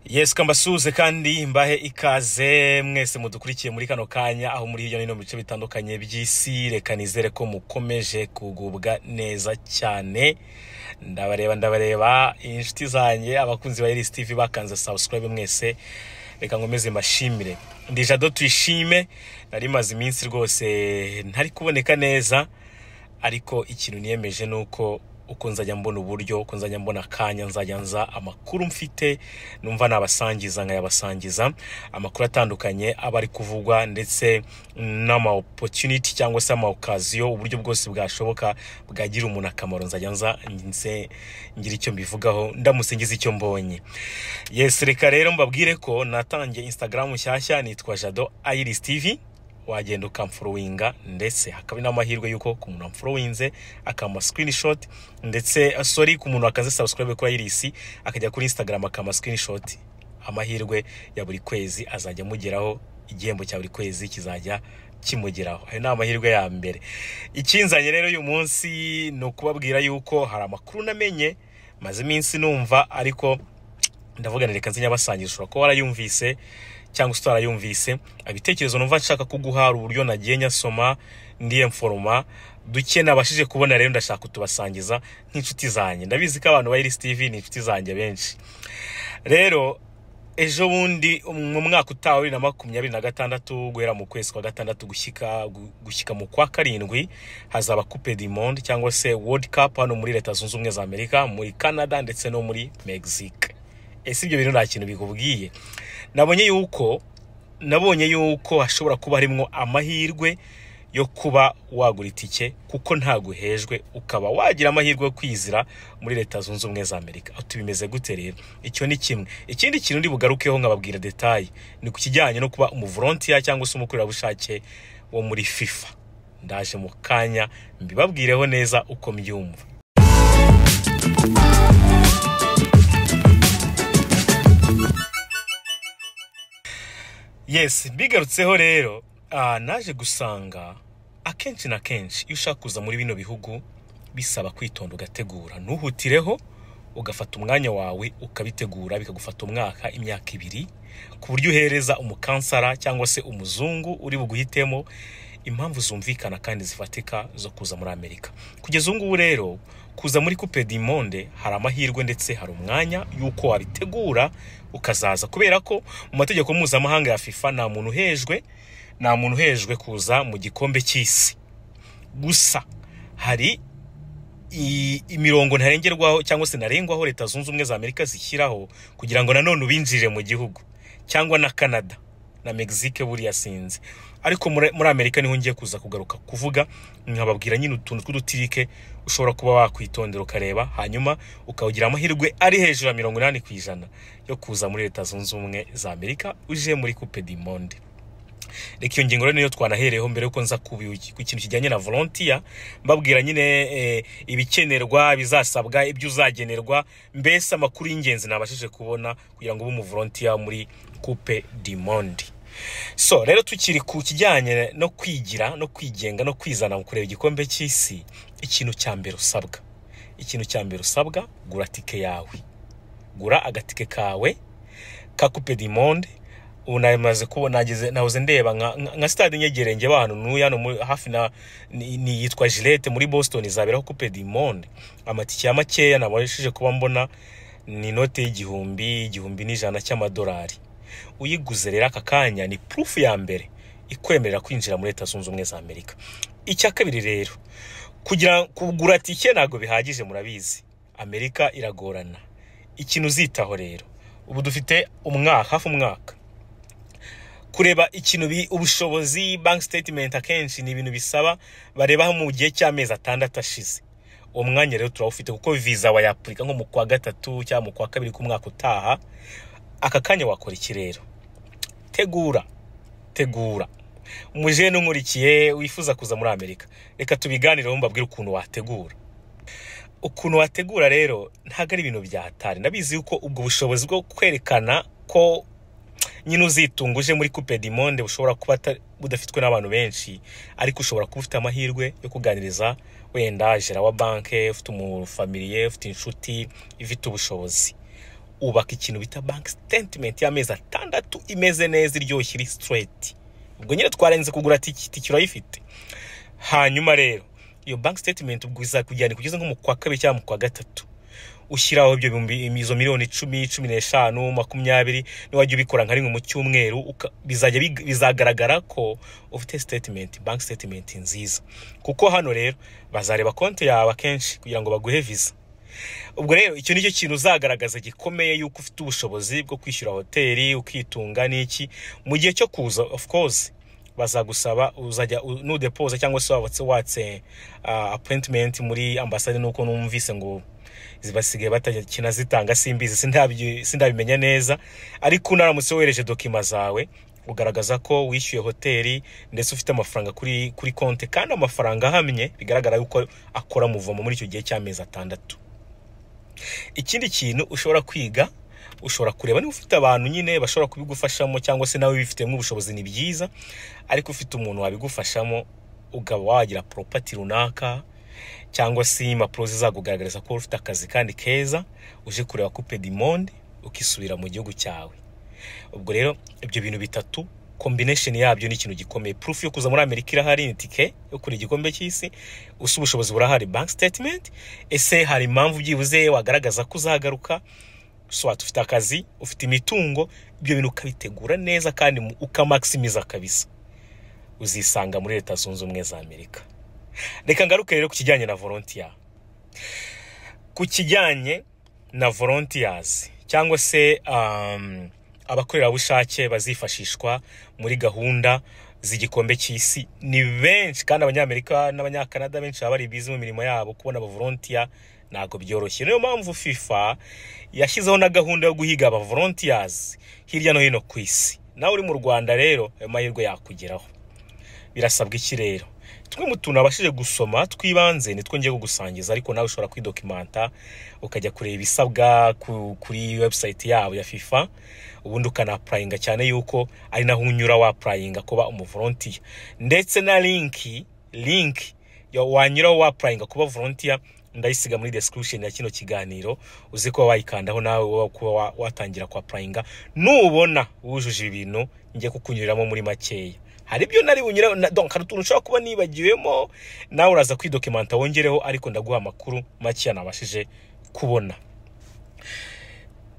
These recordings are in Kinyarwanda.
Yes, kambasuhuze kandi mbahe ikaze mwese mudukurikiye muri kano kanya, aho muri hirya no hino mu bice bitandukanye by'isi. Reka nizere ko mukomeje kugubwa neza cyane. Ndabareba, ndabareba, inshuti zanjye, abakunzi ba Iris TV bakanze subscribe mwese, reka nkomeze mbashimire. Ndi Jado Tuyishime. Nari maze iminsi rwose ntari kuboneka neza, ariko ikintu niyemeje ni uko uko nzajya mbona uburyo, uko nzajya mbona akanya, nzajya nza amakuru mfite numva nabasangiza nkayabasangiza, amakuru atandukanye aba ari kuvugwa, ndetse n'ama opportunity cyangwa se ama occasion, uburyo bwose bwashoboka bwagira umuntu akamaro, nzajya nza nze ngira icyo mbivugaho ndamutse ngize icyo mbonye. Yes, reka rero mbabwire ko natangiye Instagram nshyashya, nitwa Jado Iris TV. Wagenda ukamfollowinga, ndetse hakaba n'amahirwe yuko ku muntu wamfollowinze akampa screenshot, ndetse sorry, ku muntu wakaze subscribe kuri Iris akajya kuri Instagram akampa screenshot, amahirwe ya buri kwezi azajya amugeraho, igihembo cya buri kwezi kizajya kimugeraho. Ayo ni amahirwe ya mbere. Ikinzanye rero uyu munsi ni ukubabwira yuko hari amakuru namenye maze iminsi numva, ariko ndavuga reka nze nyabasangiza. Ushobora kuba warayumvise cyangwa se utarayumvise. Ibitekerezo numva nshaka kuguha, uburyo nagiye nyasoma ndiye mforoma duke nabashije kubona, rero ndashaka kutubasangiza nk'inshuti zanjye. Ndabizi ko abantu ba Iris TV ni inshuti zanjye benshi. Rero ejo bundi mu mwaka utaha 2026, guhera mu kwezi kwa gatandatu gushyika mu kwa karindwi, hazaba Coupe du Monde cyangwa se World Cup hano muri Leta Zunze Ubumwe za Amerika, muri Canada ndetse no muri Mexique. Ese ibyo bintu nta kintu bikubwiye? Nabonye yuko hashobora kuba harimo amahirwe yo kuba wagura itike, kuko ntaguhejwe, ukaba wagira amahirwe yo kwizira muri Leta Zunze Ubumwe za Amerika. Ati bimeze gute rero? Icyo ni kimwe. Ikindi kintu ndi bugarukeho nkababwira détails ni ku kijyanye no kuba umuvolontiya cyangwa se umukorerabushake wo muri FIFA. Ndaje mu kanya mbibabwireho neza uko mbyumva. Yes, mbigarutseho rero, naje gusanga akenshi na kenshi iyo ushaka kuza muri bino bihugu bisaba kwitonda, ugategura, ntuhutireho, ugafata umwanya wawe ukabitegura, bikagufata umwaka, imyaka 2, ku buryo uhereza umucounselor cyangwa se umuzungu uri buguhitemo impamvu zumvikana kandi zifatika zo kuza muri Amerika. Kugeza ubu ngubu rero, kuza muri Coupe du Monde hari amahirwe ndetse hari umwanya y'uko wabitegura ukazaza, kubera ko mu mategeko mpuzamahanga ya FIFA nta muntu uhejwe, nta muntu uhejwe kuza mu gikombe cy'isi. Gusa hari imirongo ntarengerwaho cyangwa se ntarengwaho Leta Zunze Ubumwe za Amerika zishyiraho kugira ngo nanone ubinjirire mu gihugu, cyangwa na Canada na Mexique buriya sinzi, ariko muri Amerika niho ngiye kuza kugaruka kuvuga, nkababwira nyine utuntu tw'udutrick ushobora kuba wakwitondera ukareba, hanyuma ukawugira amahirwe ari hejuru ya 80% yo kuza muri Leta Zunze Ubumwe za Amerika uje muri Coupe du Monde. Reka iyo ngingo rero niyo twanahereyeho mbere yuko nza ku kintu kijyanye na volunteer, mbabwira nyine ibikenerwa, bizasabwa, ibyo uzagenerwa, mbese amakuru y'ingenzi nabashije kubona kugira ngo ube umuvolunteer muri Coupe du Monde. So rero, tukiri ku kijyanye no kwigira no kwigenga no kwizana mu kureba igikombe cy'isi, ikintu cya mbere usabwa, ikintu cya mbere usabwa, gura tike yawe, gura agatike kawe ka Coupe du Monde. Ubu namaze kubona, nageze nahoze ndeba nka stade nyegereye njye hano ntuye hano hafi na ni yitwa Gillette muri Boston, izaberaho Coupe du Monde. Amatike ya makeya nabashije kuba mbona ni inote y'igihumbi, 1100 cy'amadolari. Uyiguze rero aka kanya ni proof ya mbere ikwemerera kwinjira muri Leta Zunze Ubumwe za Amerika. Icya kabiri rero, kugira kugura tike ntabwo bihagije, murabizi Amerika iragorana. Ikintu uzitaho rero, ubu dufite umwaka, hafi umwaka, kureba ikintu ubushobozi, bank statement. Akenshi ni ibintu bisaba bareba mu gihe cy'amezi 6 ashize. Uwo mwanya rero turawufite, kuko visa wayapurika nko mu kwa gatatu cyangwa mu kwa kabiri k'umwaka utaha. Aka kanya wakora iki rero? Tegura, tegura. Umujene unkurikiye wifuza kuza muri Amerika, reka tubiganireho, mbabwire ukuntu wategura. Ukuntu wategura rero ntabwo ari ibintu bya hatari. Ndabizi yuko ubwo bushobozi bwo kwerekana ko nyine uzitunga uje muri Coupe du Monde bushobora kuba budafitwe n'abantu benshi, ariko ushobora kuba ufite amahirwe yo kuganiriza wenda gérant wa banke, ufite umufamiliye, ufite inshuti ifite ubushobozi. Ubaka ikintu bita bank statement y'amezi 6 imeze neza, iryoshye, iri straight. Ubwo nyine twarenze kugura tiki, tiki urayifite. Hanyuma rero iyo bank statement ubwo izakujyana kugeza nko mu kwa kabiri cyangwa mu kwa gatatu. Ushyiraho ibyo bihumbi, izo miliyoni 10, 15, 20, niwajya ubikora nka rimwe mu cyumweru, bizajya bizagaragara ko ufite statement, bank statement nziza. Kuko hano rero bazareba konti yawe akenshi kugira ngo baguhe visa. Ubwo rero icyo nicyo kintu uzagaragaza gikomeye, yuko ufite ubushobozi bwo kwishyura hoteli, ukitunga n'iki mu gihe cyo kuza. Of course bazagusaba, uzajya nudepoza cyangwa se watse appointment muri ambasade, nuko numvise ngo zibasigaye batakina zitanga, simbizi, sindabimenya neza. Ariko unaramutse wohereje document zawe, ugaragaza ko wishyuye hoteli, ndetse ufite amafaranga kuri konti, kandi amafaranga ahamye, bigaragara yuko akora muvomo muri icyo gihe cy'amezi 6. Ikindi kintu ushobora kwiga, ushobora kureba niba ufite abantu nyine bashobora kubigufashamo, cyangwa se nawe ubifitemo ubushobozi, ni byiza. Ariko ufite umuntu wabigufashamo, ukaba wagira property runaka cyangwa se impapuro zizakugaragariza ko ufite akazi kandi keza, uje kureba Coupe du Monde, ukisubira mu gihugu cyawe. Ubwo rero ibyo bintu bitatu, combination yabyo ni ikintu gikomeye. Proof yo kuza muri Amerika irahari, ni tike yo kureba igikombe cy'isi. Usa ubushobozi burahari, bank statement. Ese hari impamvu byibuze wagaragaza ko uzagaruka? Soit ufite akazi, ufite imitungo, ibyo bintu ukabitegura neza kandi ukamaximiza kabisa, uzisanga muri Leta Zunze Ubumwe za Amerika. Reka ngaruke rero ku kijyanye na volunteer, ku kijyanye na volunteers cyangwa se abakorerabushake bazifashishwa muri gahunda z'igikombe cy'isi. Ni benshi, kandi Abanyamerika n'Abanyakanada benshi baba bari busy mu mirimo yabo. Kubona aba volunteer ntabwo byoroshye. Niyo mpamvu FIFA yashyizeho na gahunda yo guhiga aba volunteers hirya no hino ku isi. Nawe uri mu Rwanda rero ayo mahirwe yakugeraho. Birasabwa iki rero? Tumwe mu tuntu nabashije gusoma tw'ibanze nitwo ngiye kugusangiza, ariko nawe ushobora kwidocumenta, ukajya kureba ibisabwa kuri website yabo ya FIFA, ubundi ukana-applyinga, cyane yuko ari naho unyura wa-applyinga kuba umuvolunteer. Ndetse na link wanyuraho wa-applyinga kuba volunteer ndayisiga muri description ya kino kiganiro, uzi kuba wayikandaho nawe kuba watangira kwa-applyinga nubona wujuje ibintu ngiye kukunyuriramo muri makeya. Hari ibyo nari bunyure donc hari utuntu ushobora kuba nibagiwemo, nawe uraza kwidocumenta wongereho, ariko ndaguha amakuru makeya nabashije kubona.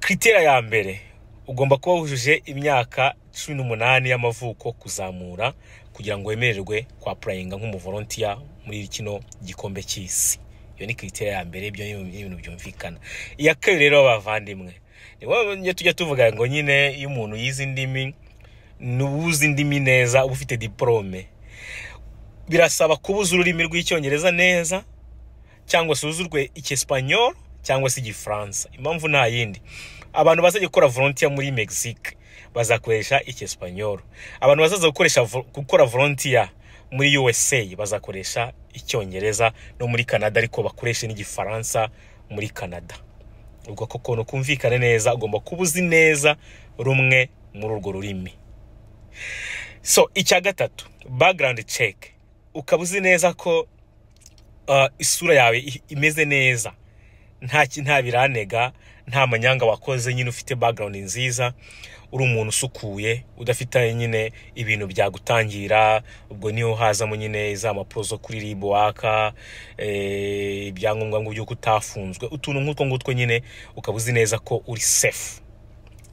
Criteria ya mbere, ugomba kuba wujuje imyaka 18 y'amavuko kuzamura kugira ngo wemererwe kwa-applyinga nk'umuvolunteer muri kino gikombe cy'isi. Iyo ni criteria ya mbere, ibyo ni ibintu byumvikana. Iya kabiri rero, bavandimwe, ni tujya tuvuga ngo nyine iyo umuntu yize indimi, n'ubuzi indimi neza, uba ufite diplôme. Birasaba kuba uzi ururimi rw'Icyongereza neza, cyangwa se uzurwe Icyesipanyol cyangwa se Igifaransa. Impamvu nta yindi, abantu bazajya gukora volunteer muri Mexique bazakoresha Icyesipanyol, abantu bazaza gukora volunteer muri USA bazakoresha Icyongereza, no muri Canada, ariko bakoreshe n'Igifaransa muri Canada. Ubwo ko kuntu kumvikane neza, ugomba kuba uzi neza rumwe muri urwo rurimi. So icya gatatu, background check, ukaba uzi neza ko isura yawe imeze neza, nta biranega, nta manyanga wakoze, nyine ufite background nziza, uri umuntu usukuye, udafite nyine ibintu byagutangira. Ubwo niho hazamo nyine za mpapuro zo kuri RIB waka ibyangombwa ngo by'uko utafunzwe, utuntu nk'utwo ngutwo nyine, ukaba uzi neza ko uri safe,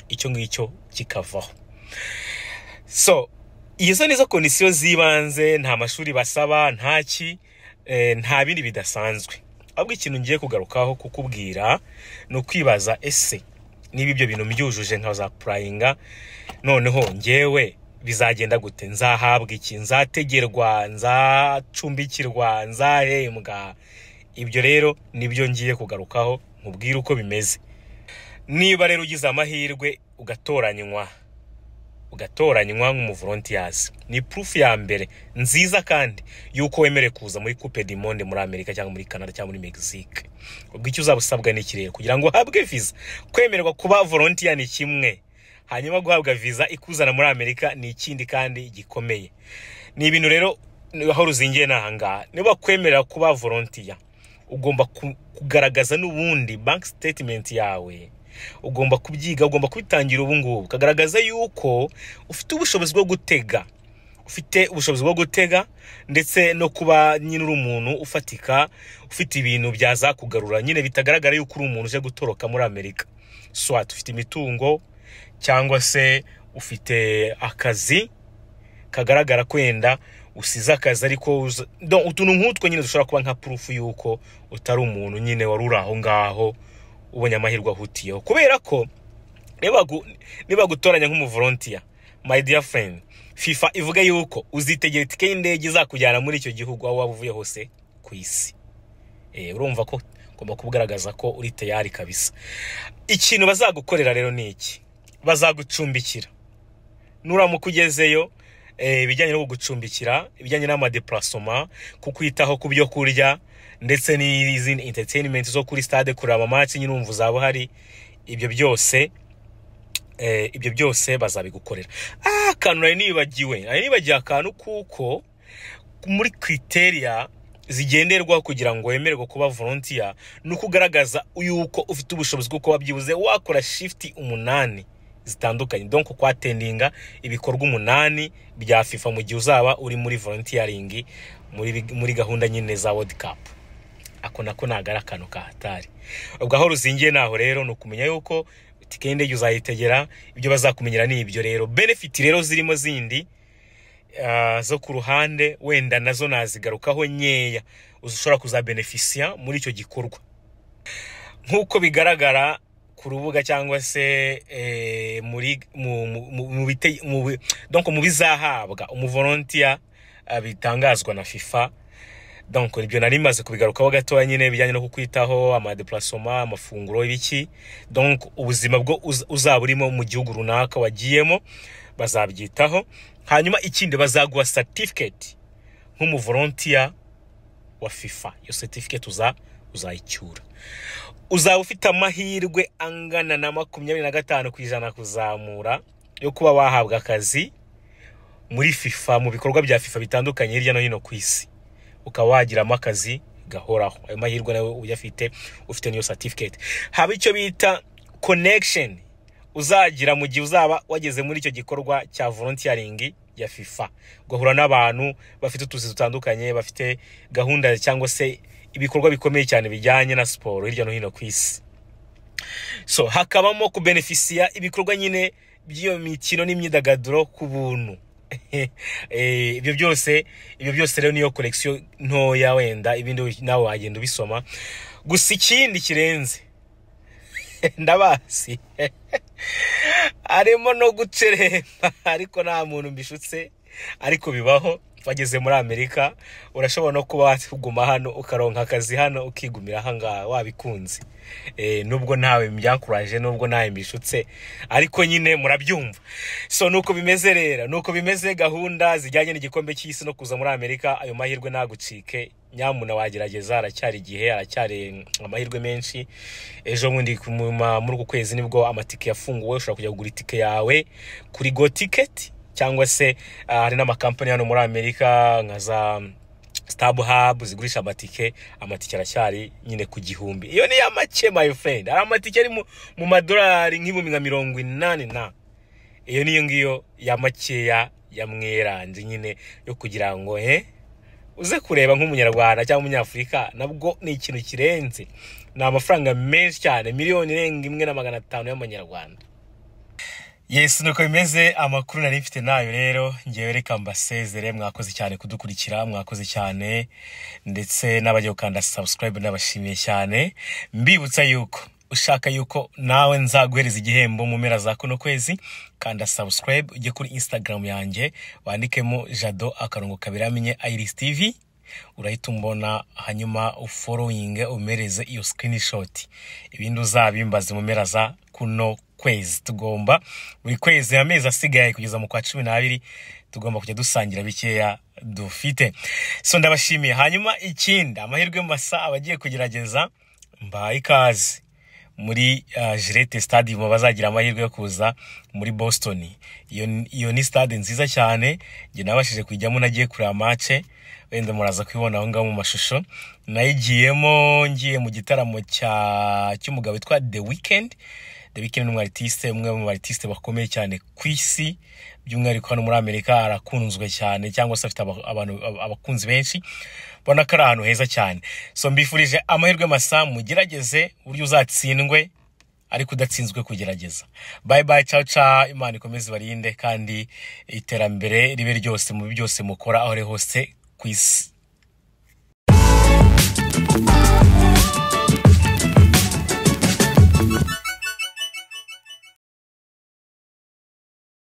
icyo ngicyo kikavaho. So izo nizo condition z'ibanze. Nta mashuri basaba, nta ki, nta bindi bidasanzwe. Ahubwo ikintu ngiye kugarukaho kukubwira ni ukwibaza: ese niba ibyo bintu mbyujuje nkaza applyinga, noneho ngewe bizagenda gute? Nzahabwa iki? Nzategerwa? Nzacumbikirwa? Nzahembwa? Ibyo rero nibyo ngiye kugarukaho, nkubwire uko bimeze. Niba rero ugize amahirwe ugatoranywa nk'umuvolunteers, ni proof ya mbere nziza kandi yuko wemerewe kuza muri Coupe du Monde muri Amerika cyangwa muri Canada cyangwa muri Mexique. Ubwo icyo uzaba usabwa ni iki rero kugira ngo uhabwe visa? Kwemererwa kuba volunteer ni kimwe, hanyuma guhabwa visa ikuzana muri Amerika ni ikindi kandi gikomeye. Ni ibintu rero aho ruzingiye ni ahangaha: niba kwemerera kuba volunteer, ugomba kugaragaza n'ubundi bank statement yawe. Ugomba kubyiga, ugomba kubitangira ubu ngubu, ukagaragaza yuko ufite ubushobozi bwo gutega, ufite ubushobozi bwo gutega, ndetse no kuba nyine uri umuntu ufatika, ufite ibintu byazakugarura nyine, bitagaragara yuko uri umuntu uje gutoroka muri Amerika. Soit ufite imitungo, cyangwa se ufite akazi kagaragara ko wenda usize akazi, ariko donc utuntu nk'utwo nyine dushobora kuba nka proof yuko utari umuntu nyine wari uri aho ngaho ubonye amahirwe ahutiyeho. Kubera ko niba gutoranya nk'umuvolontiya, my dear friend, FIFA ivuga yuko uzitegera itike y'indege izakujyana muri icyo gihugu aho waba uvuye hose ku isi. Urumva ko ugomba kugaragaza ko uri tayari kabisa. Ikintu bazagukorera rero ni iki: bazagucumbikira nuramuka ugezeyo. Ibijyanye no kugucumbikira, ibijyanye n'amadéplacement, kukwitaho ku byo kurya, ndetse n'izindi entertainment zo kuri stade, kureba match nyine, urumva uzaba uhari. Ibyo byose bazabigukorera. Akantu nari nibagiwe akantu, kuko muri criteria zigenderwaho kugira ngo wemererwe kuba volunteer ni uko ugaragaza yuko ufite ubushobozi bwo kuba byibuze wakora shift 8 zitandukanye, donc kwattendinga ibikorwa 8 bya FIFA mu gihe uzaba uri muri volunteering muri gahunda nyine za World Cup. Ako nako ntabwo ari akantu kahatari. Ubwo aho ruzingiye naho rero ni ukumenya yuko itike y'indege uzayitegera, ibyo bazakumenyera ni ibyo. Rero benefit rero zirimo zindi zo ku ruhande, wenda nazo nazigarukaho nkeya, ushobora kuzabenefisiya muri icyo gikorwa nk'uko bigaragara ku rubuga, cyangwa se muri mu mu mu- mu bite- mu bi- donc mu bizahabwa umuvolontiya bitangazwa na FIFA. Donc ibyo nari maze kubigarukaho gatoya nyine, bijyanye no kukwitaho, amadéplacement, amafunguro, ibiki, donc ubuzima bwo uzaba urimo mu gihugu runaka wagiyemo bazabyitaho. Hanyuma ikindi, bazaguha certificate nk'umuvolontiya wa FIFA. Iyo certificate uzayicyura, uzaba ufite amahirwe angana na 25% kuzamura yo kuba wahabwa akazi muri FIFA, mu bikorwa bya FIFA bitandukanye hirya no hino ku isi, ukaba wagiramo akazi gahoraho. Ayo mahirwe nawe uyafite, ufite n'iyo certificate. Haba icyo bita connection uzagira mu gihe uzaba wageze muri icyo gikorwa cya volunteering ya FIFA, ugahura n'abantu bafite utuzi dutandukanye, bafite gahunda cyangwa se ibikorwa bikomeye cyane bijyanye na siporo hirya no hino ku isi. So hakabamo kubenefisiya ibikorwa nyine by'iyo mikino n'imyidagaduro ku buntu. Ibyo byose rero niyo collection ntoya, wenda ibindi nawe wagenda ubisoma. Gusa ikindi kirenze, ndabazi harimo no guceremba, ariko nta muntu mbishutse, ariko bibaho. Wageze muri Amerika, urashobora no kuba waguma hano, ukaronka akazi hano, ukigumira ahangaha wabikunze. Nubwo ntawe mbyankuraje, nubwo ntawe mbishutse, ariko nyine murabyumva. So nuko bimeze rero, nuko bimeze gahunda zijyanye n'igikombe cy'isi no kuza muri Amerika. Ayo mahirwe ntagucike nyamuna, wagerageza, haracyari igihe, haracyari amahirwe menshi. Ejo bundi muri uku kwezi nibwo amatike yafunguwe. Ushobora kujya kugura itike yawe kuri Go Ticket, cyangwa se hari n'amakampani hano muri Amerika nka za StubHub zigurisha amatike. Amatike aracyari nyine ku 1000. Iyo ni ya make, my friend. Hari amatike ari mu madolari nk'ibihumbi nka 80 na iyo niyo ngiyo ya makeya ya mweranje nyine yo kugira ngo uze kureba nk'umunyarwanda cyangwa umunyafurika. Nabwo ni ikintu kirenze, ni amafaranga menshi cyane, miliyoni irenga 1 na 500 y'amanyarwanda. Yes, nuko bimeze. Amakuru nari mfite nayo rero. Ngewe reka mbasezere. Mwakoze cyane kudukurikira, mwakoze cyane, ndetse n'abagiye gukanda subscribe nabashimiye cyane. Mbibutsa yuko ushaka yuko nawe nzaguhereza igihembo mu mpera za kuno kwezi, kanda subscribe, ujye kuri Instagram yanjye, wandikemo Jado akarongo kabiramenye Iris TV, urahita umbona, hanyuma ufollowing, umereze iyo screenshot. Ibindi uzabimbaze mu mpera za kuno kwezi. Tugomba buri kwezi, amezi asigaye kugeza mu kwa 12, tugomba kujya dusangira bikeya dufite. So ndabashimiye. Hanyuma ikindi, amahirwe masa abagiye kugerageza, mbaye ikaze muri Gillette Stadium. Bazagira amahirwe yo kuza muri Boston, iyo ni stade nziza cyane. Njye nabashije kujyamo, nagiye kureba match, wenda muraza kubibona aho ngaho mu mashusho. Nayigiyemo ngiye mu gitaramo cy'umugabo witwa The Weeknd. The Weeknd ni umu artiste, umwe mu artiste bakomeye cyane ku isi, by'umwihariko hano muri Amerika arakunzwe cyane, cyangwa se afite abantu, abakunzi benshi. Ubona ko ari ahantu heza cyane. So mbifurije amahirwe masa, mugerageze uburyo uzatsindwe ariko udatsinzwe kugerageza. Bye bye, ciao ciao. Imana ikomeze ibarinde kandi iterambere ribe ryose mu byose mukora, aho ari hose ku isi.